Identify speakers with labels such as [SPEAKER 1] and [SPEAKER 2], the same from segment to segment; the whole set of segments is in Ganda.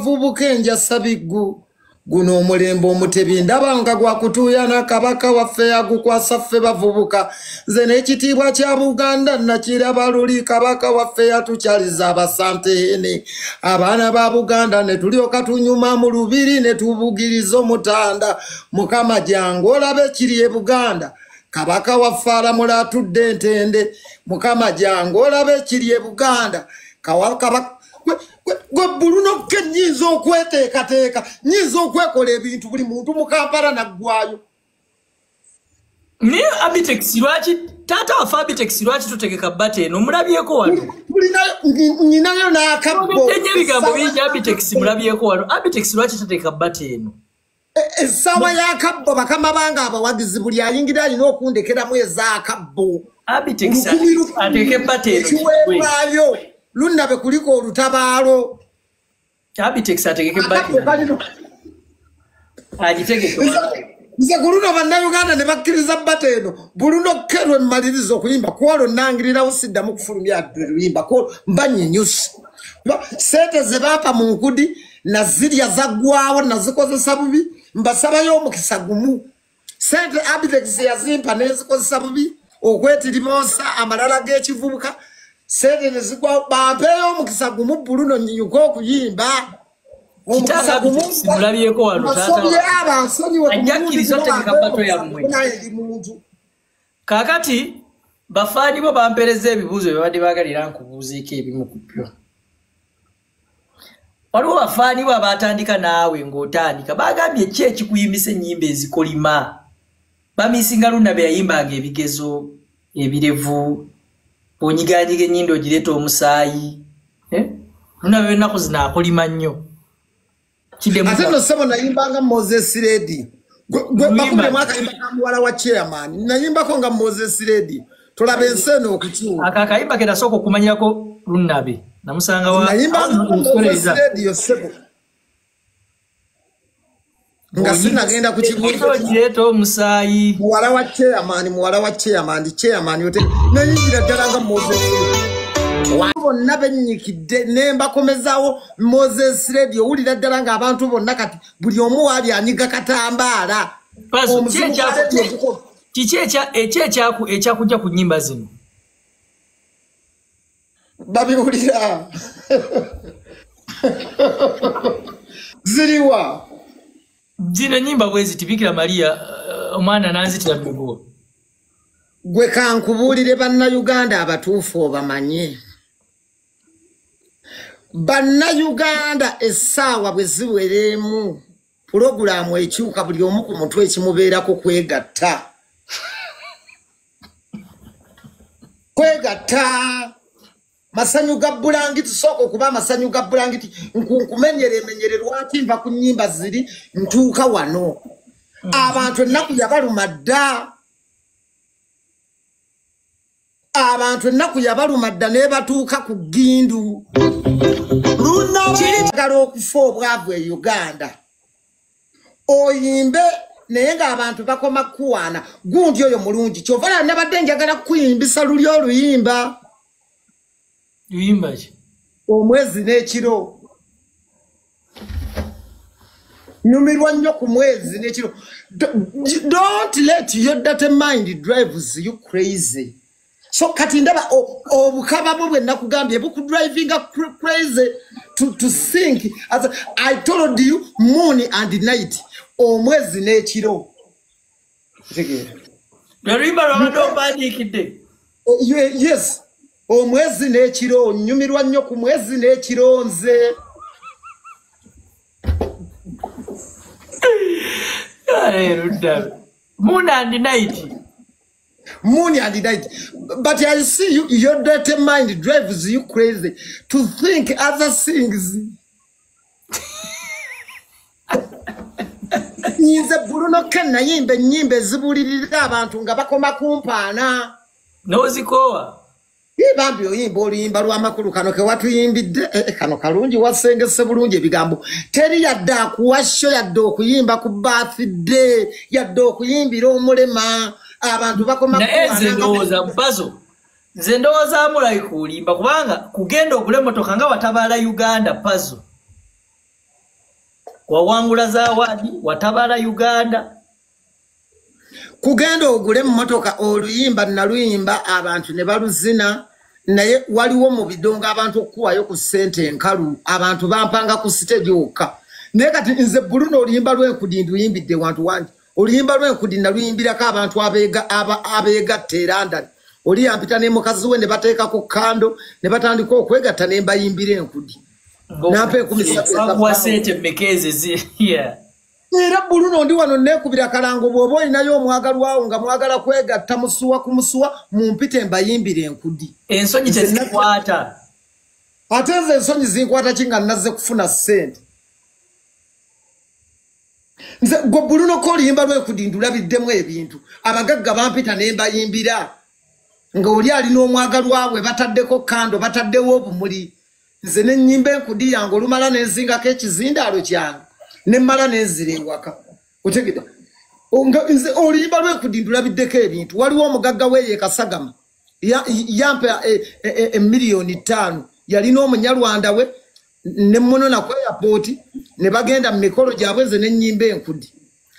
[SPEAKER 1] abavubuka enjasabiggu. Guno omulembe omutebi ndaba nga gwakutuuyana, Kabaka waffe yagukwasa ffe bavubuka. Nze n'ekitiibwa kya Buganda nakiraba luli, Kabaka waffe yatukyaliza abasantehene. Abaana ba Buganda ne tulyoka tunyuma mu lubiri ne tubugiriza omutanda. Mukama jangu olabe ekiri e Buganda, Kabaka waffe alamula atudde entende. Mukama jangu olabe ekiri e Buganda. Kabaka gwe Bruno K nnyinza okweteekateeka, nnyinza okwekola ebintu buli muntu mu Kampala naggwayo.
[SPEAKER 2] Naye Abitex lwaki taata waffe Abitex lwaki tutegeka bata eno mulabyeko wano?
[SPEAKER 1] Nnyinayo n'akabbo.
[SPEAKER 2] Ebigambo bingi Abitex mulabyeko wano. Abitex lwaki tutegeka bata eno?
[SPEAKER 1] Essaawa y'akabbo bakama bange abawagizi buli ayingira alina okundekeramu ez'akabbo.
[SPEAKER 2] Abitex ateeke bata eno.
[SPEAKER 1] Ekiweebwayo lunnabe kuliko olutabaalo.
[SPEAKER 2] Abitex ategeke bata eno. Agitegeke.
[SPEAKER 1] Nze ku luno bannayuganda ne bakkiriza bata eno. Bruno K lwe mmaliriza okuyimba kwolwo nnangirirawo siddamu kufulumya luyimba kwolwo mba nnyinyuse. Ssente ze baampa mu nkudi nazirya zaggwawo nazikozesa bubi, mbasabayo omukisa gumu. Ssente Abitex yazimpa n'ezikozesa bubi okwetirimosa amalala g'ekivubuka. Ssente ne zigwawo, bampeeyo omukisa gumu Bruno nnyinyuke okuyimba.
[SPEAKER 2] Omukisa gumu mulabyeko wano taata.
[SPEAKER 1] Ajja
[SPEAKER 2] kkiriza otegeka bato yammwe. Kaakati bafaani bo bampeereza ebibuuzo bye babadde baagalira nkubuuzeeko ebimu ku byo. Waliwo bafaani bo abaatandika naawe ng'otandika baagambye ki ekikuyimisa ennyimba ezikolima. Bamisinga Luna be yayimbanga ebigezo, ebirevu, onyigaanyiga ennyindo ogireeta omusaayi. Luna be ennaku zino akolima nnyo.
[SPEAKER 1] Ate nno ssebo nayimbanga Moses Lady. Bakubye mwakayimba ka muwala wa chairman. Nayimbako nga Moses Lady. Tolaba ensi eno okukyuka.
[SPEAKER 2] Ako akayimba ke nasooka okumanyirako Lunabe. Namusanga wa
[SPEAKER 1] nayimbanga Moses Lady yo ssebo. Nga sinagenda ku kibuuzo.
[SPEAKER 2] Ogireeta omusaayi.
[SPEAKER 1] Muwala wa chairman, muwala wa chairman, chairman yote. Nayimbira ddala nga Moses Lady. Bonna bennyikidde ne mbakomezaawo Moses Lady. Owulira ddala ng'abantu bonna kati buli omu waali anyiga katambaala.
[SPEAKER 2] Kiki ekyakujja ku nnyimba zino?
[SPEAKER 1] Babiwulira. Ziriwa.
[SPEAKER 2] Zino ennyimba bwe ziti Bikira Maria omwana n'anzitira mu miguwa.
[SPEAKER 1] Gwe kankubuulire bannayuganda abatuufu obamanye. Bannayuganda essaawa bwe ziweremu pulogulaamu ekyuka buli omu ku mutwe ekimubeerako kwegatta. Kwegatta. Masanyu ga bulangiti, sooka okuba amasanyu ga bulangiti. Nkumenyere emenyere lwaki nva ku nnyimba ziri ntuuka wano. Abantu ennaku yabaluma dda. Abantu ennaku yabaluma dda ne batuuka ku ggindu. Lunagala okufa obwavu e Uganda. Oyimbe naye ng'abantu bakoma kuwaana. Gundi oyo mulungi. Kyova olaba nabadde njagala kukuyimbisa luli oluyimba.
[SPEAKER 2] Luyimba ki?
[SPEAKER 1] Omwezi n'ekiro. Nyumirwa nnyo ku mwezi n'ekiro. Don't let your dirty mind drives you crazy. So kati ndaba obukaba bwo bwe nakugambye bukudrivinga crazy to think. As I told you, moon and night, omwezi n'ekiro.
[SPEAKER 2] Luyimba lwabadde ompandiikidde.
[SPEAKER 1] Yes. Omwezi n'ekiro, nyumirwa nnyo ku mwezi n'ekiro nze.
[SPEAKER 2] Moon and night.
[SPEAKER 1] Moon and night. But I see you, your dirty mind drives you crazy to think other things. Nze Bruno K nayimba ennyimba ezibulirira abantu nga bakoma kumpaana.
[SPEAKER 2] N'ozikoowa.
[SPEAKER 1] Bambi oyimba oluyimba lw'amakulu kano ke watuyimbidde, kano kalungi wasengese bulungi ebigambo. Teri yadde akuwa sho yadde okuyimba ku birthday, yadde okuyimbira omulema. Abantu bakoma
[SPEAKER 2] naye nze ndowooza Mpazo, nze ndowooza amulayi kulimba kubanga kugenda ogula emmotoka nga watabaala Uganda Pazo. Wawangula zawadi, watabala Uganda.
[SPEAKER 1] Kugenda ogule emmotoka oluyimba naluyimba abantu ne baluzina naye waliwo mu bidongo abantu okukuwayo ku ssente enkalu abantu bampanga ku stage wokka. Naye kati nze Bruno oluyimba lw'enkudi nduyimbidde wantu wangi. Oluyimba lw'enkudi naluyimbirako abantu abeegatta e London. Oli yampita ne mukazi we ne bateekako kando ne batandika okwegatta ne mbayimbira enkudi. Nampa 13,000. Era Bruno ndi wano neekubira kalango bw'oba olinayo omwagalwawo nga mwagala kwegatta musuwa ku musuwa mumpite mbayimbira enkudi.
[SPEAKER 2] Ensonyi tezikwata.
[SPEAKER 1] Ate nze ensonyi zinkwata ki nga nazze kufuna ssente? Nze gwe Bruno ko oluyimba lw'enkudi ndulabiddemu ebintu. Abagagga bampita ne mbayimbira. Nga oli alina omwagalwawe bataddeko kando bataddewo obumuli. Nze ne nnyimba enkudi yange olumala ne nzingako ekizindaalo kyange. Ne mmala nenzira ewaka. Otegedde? Nze oluyimba lw'enkudi ndulabiddeko ebintu. Waliwo omugagga we ye Kasagama. Yampa emiliyoni 5. Yalina Omunyarwanda we ne munona ku airport ne bagenda mu mikolo gyabwe nze ne nnyimba enkudi.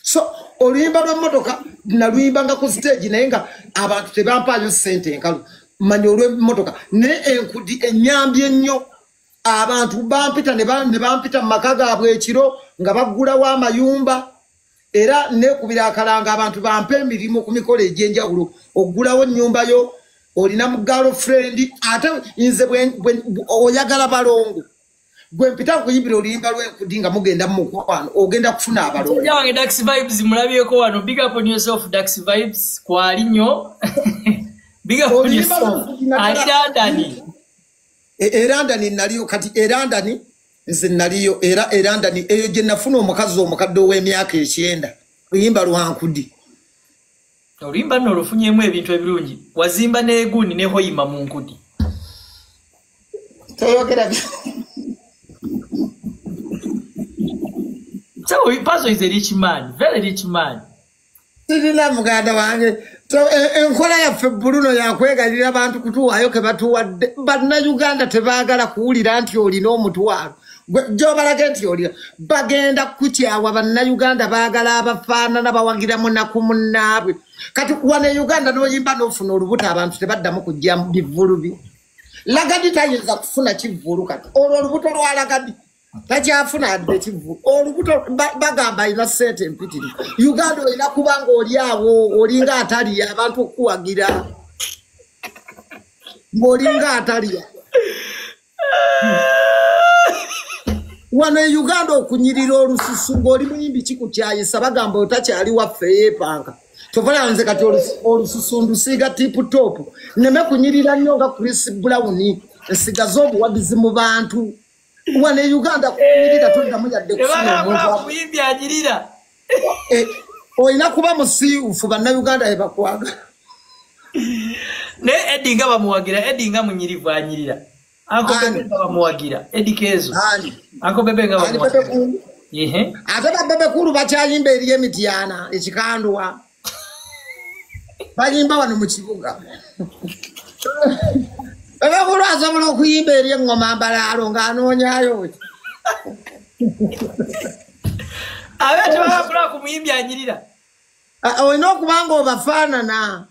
[SPEAKER 1] So oluyimba lw'emmotoka naluyimbanga ku stage naye nga abantu tebampaayo ssente enkalu. Manya olw'emmotoka naye enkudi ennyambye ennyo. Abantu bampita ne bampita mu maka gaabwe ekiro nga baggulawo amayumba era neekubira akalanga abantu bampe emirimu ku mikolo egy'enjawulo. Oggulawo ennyumba yo olina mu girlfriend ate nze oyagala balongo. Gwe mpita nkuyimbira oluyimba lw'enkudi nga mugenda mu mukwano ogenda kufuna abalongo.
[SPEAKER 2] Wange Dax Vibes mulabyeko wano. Big up on yourself Dax Vibes kwali nnyo. Big up on yourself. Ali London.
[SPEAKER 1] Erandani naliyo kati Erandani nze naliyo era Erandani eyo gye nafuna omukazi omukadde ow'emyaka 90 luyimba lwa nkudi.
[SPEAKER 2] Oluyimba nno olufunyemu ebintu ebirungi. Wazimba n'egundi ne hoyima mu nkudi.
[SPEAKER 1] Toyogera.
[SPEAKER 2] So Pazo is a rich man, very rich man.
[SPEAKER 1] Sirina muganda wange. Enkola yaffe Bruno yakwegalira abantu kutuwaayo ke batuwadde. Bannayuganda tebaagala kuwulira nti olina omutwalo. Gy'obalage nti olina bagenda kukukyawa. Bannayuganda baagala abafaanana bawagira munaku munnaabwe. Kati wano e Uganda n'oyimba n'ofuna olubuto abantu tebaddamu kujja mu bivvulu bi. Lagadi tayinza kufuna kivvulu kati. Olwo olubuto lwa Lagadi takyafuna adde kivvulu. Olubuto bagamba alina ssente empitirivu. Uganda olina kuba ng'oli awo olinga atalya abantu okukuwagira. Ng'olinga atalya. Wano e Uganda okunyirira olususu ng'oli muyimbi kikukyayisa bagamba otakyali waffe yeepanka. Tovala nze kati olususu ndusiiga tip top. Nneme kunyirira nnyo nga Chris Brown nsigaze obuwagizi mu bantu. Wano e Uganda kunyirira toddamu yadde kufuna omuntu.
[SPEAKER 2] Muyimbi anyirira.
[SPEAKER 1] Olina kuba musiiwuufu Bannayuganda be bakwagala.
[SPEAKER 2] Naye Eddie nga bamuwagira, Eddie nga munyirivu anyirira. Uncle Bebe nga bamuwagira, Eddie Kezo. Uncle Bebe nga bamuwagira.
[SPEAKER 1] Ate ba Bebe Cool bakyayimba eri Emityana ekikandwa. Bayimba wano mu kibuga. Bebe Cool asobola okuyimba eri eŋŋoma mbalaalo ng'anoonyaayo.
[SPEAKER 2] Abe tebagala ku muyimbi anyirira.
[SPEAKER 1] Olina okuba ng'obafaanana.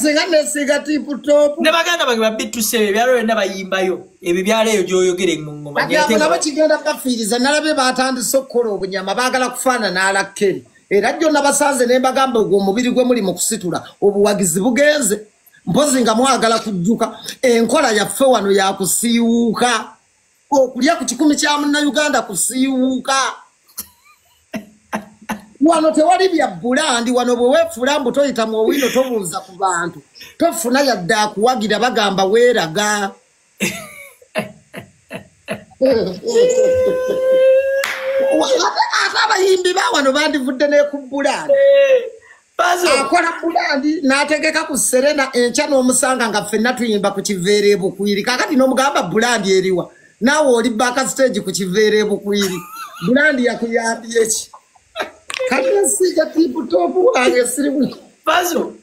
[SPEAKER 1] Singa nesiiga tip top.
[SPEAKER 2] Ne baganda bange ba B2C ebyalo byonna bayimbayo. Ebyo byalo eyo gy'oyogera eŋŋoma.
[SPEAKER 1] Abo nabo kigenda kubafiiriza. Nalabye batandise okukola obunyama baagala kufaanana Alakeri. Era jjo nabasanze ne mbagamba ogwo omubiri gwe muli mu kusitula obuwagizi bugenze. Mpozi nga mwagala kujjuka. Enkola yaffe wano yakusiiwuuka. Okulya ku 10 kya Munnayuganda kusiiwuuka. Wano tewali bya bulandi. Wano bwe weefuula mbu toyita mu owino tobuuza ku bantu. Tofuna yadde akuwagira bagamba weeraga. Ate abayimbi ba wano bandivudde ne ku bulandi. Akola bulandi n'ategeka ku Serena enkya n'omusanga nga ffenna tuyimba ku kiveera ebukwiri. Kaakati n'omugamba bulandi eriwa. Naawe oli back stage ku kiveera ebukwiri. Bulandi yakuyambye ki? Kati nsiiga tip top wange siri.
[SPEAKER 2] Pazo,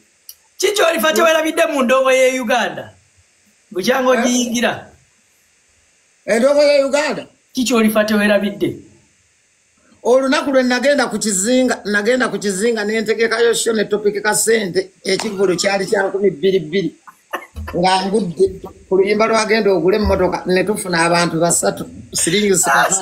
[SPEAKER 2] kiki olifa kye weerabidde mu ndongo y'e Uganda? Bukyanga ogiyingira.
[SPEAKER 1] Endongo ya Uganda.
[SPEAKER 2] Kiki olifa tewerabidde?
[SPEAKER 1] Olunaku lwe nagenda ku kizinga, nagenda ku kizinga nentegekayo show ne topikeka sente, ekivvulu kyali kya 2000 nga ngudde ku luyimba lwagenda ogula emmotoka ne tufuna abantu 3 siringi sikaano.